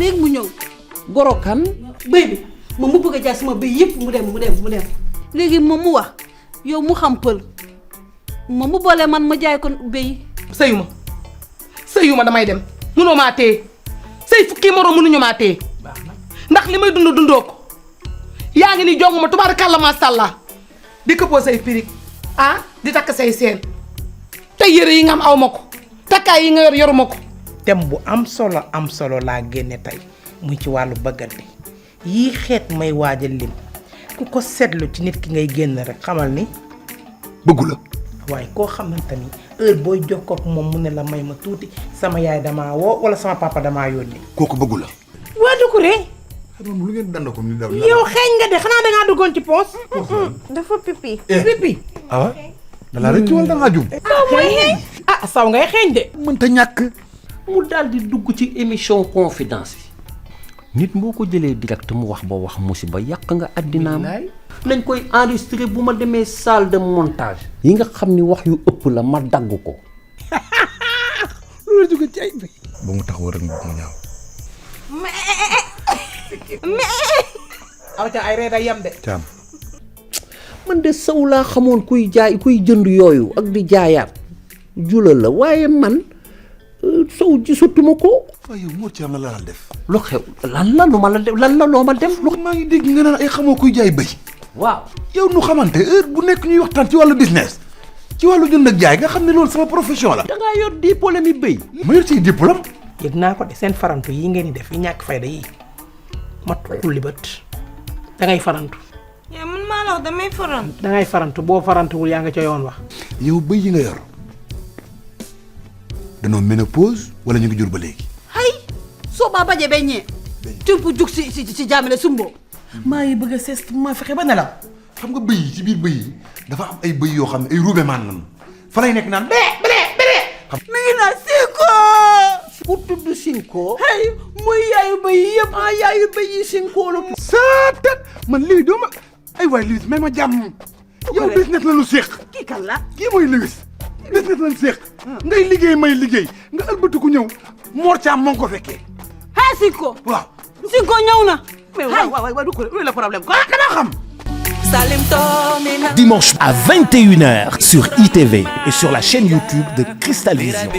léegi mu ñëw. goro kan. bëy bi moom mu bëgg a jaay sama bëy yëpp mu dem. léegi moom mu wax yow mu xam pël moom mu boole man ma jaay ko bëy. sëyuma damay dem mënoo maa téye sëy fukki moroom mënuñu maa téye ndax li may dundoo ko yaa ngi ni jonguma tubaarkàlla maasàllaa di këppoo say pirig di takk say seen te yére yi nga am aw ma ko takkaay yi nga yor yoruma ko. thème bu am solo laa génne tey muy ci wàllu bëggante yii xeet may waajal lim ku ko seetlu ci nit ki ngay génn rek xamal ni bëggu la. waaye koo xamante ni heure booy jokkoo ak moom mu ne la may ma tuuti sama yaay damaa woo wala sama papa damaa yónni. kooku bëggu la. waa du ko ree. xam nga lu ngeen danda ko ni daw. yow xeeñ nga de xanaa dangaa duggoon ci poos. dafa pipi. pipi. ah da laa rëcc wala da ngaa jum. mooy xeeñ. saw ngay xeeñ de. mënta ñàkk. mu daal di dugg ci émission confidence bi nit boo ko jëlee direct mu wax ba wax musiba yàq nga addinaam. nañ koy enregistré bu ma demee salle de montage. yi nga xam ni wax yu ëpp la ma dagg ko. loolu jóge ci ay bi. ba mu taxaw rek mu ñaaw. aw ca ay ree day yem de. caam. man de saw laa xamoon kuy jënd yooyu ak di jaayaat jula la waaye man saw gisatuma ko. waaye yow Mor Thiam la def. lu xew lan la loo ma def. maa ngi dégg nga naan ay xamoo kuy jaay bëy. waaw yow nu xamante heure bu nekk ñuy waxtaan ci wàllu business ci wàllu jënd ak jaay nga xam ne loolu sama profession la. da ngaa yor diplôme mi bëy. ma yor ci diplôme. yëg naa ko de seen farantu yi ngeen di def yi ñàkk fayda yi ma tuxul li bët dangay farantu. yaa man maa la wax damay farantu. dangay farantu boo farantuwul yaa nga ca yoon wax. yow bëy yi nga yor danoo ménopause wala ñu ngi jur ba léegi. hay soo baa baje be ñee turpu jug si jaamile sumboo maa ngi bëgg a sees ma fexe ba nelaw. xam nga bëy yi ci biir bëy yi dafa am ay bëy yoo xam ne ay ruube maan lañu fa lay nekk naan mi ngi naan Sinko ku tudd Sinko. hay muy yaayu bëy yi yëpp yaayu bëy yi Sinko la saatat man Louis doo ma ay waay Louis may ma jàmm yow business la lu séq kii kan la kii mooy Louis business la lu séq ngay liggéey may liggéey nga ëlbatiku ñëw Mor Thiam moo ngi ko fekkee Sinko waaw Sinko ñëw na mais waaw du ko le problème quoi. kanaa xam Dimanche à 21h sur ITV et sur la chaîne YouTube de Cristal Vision.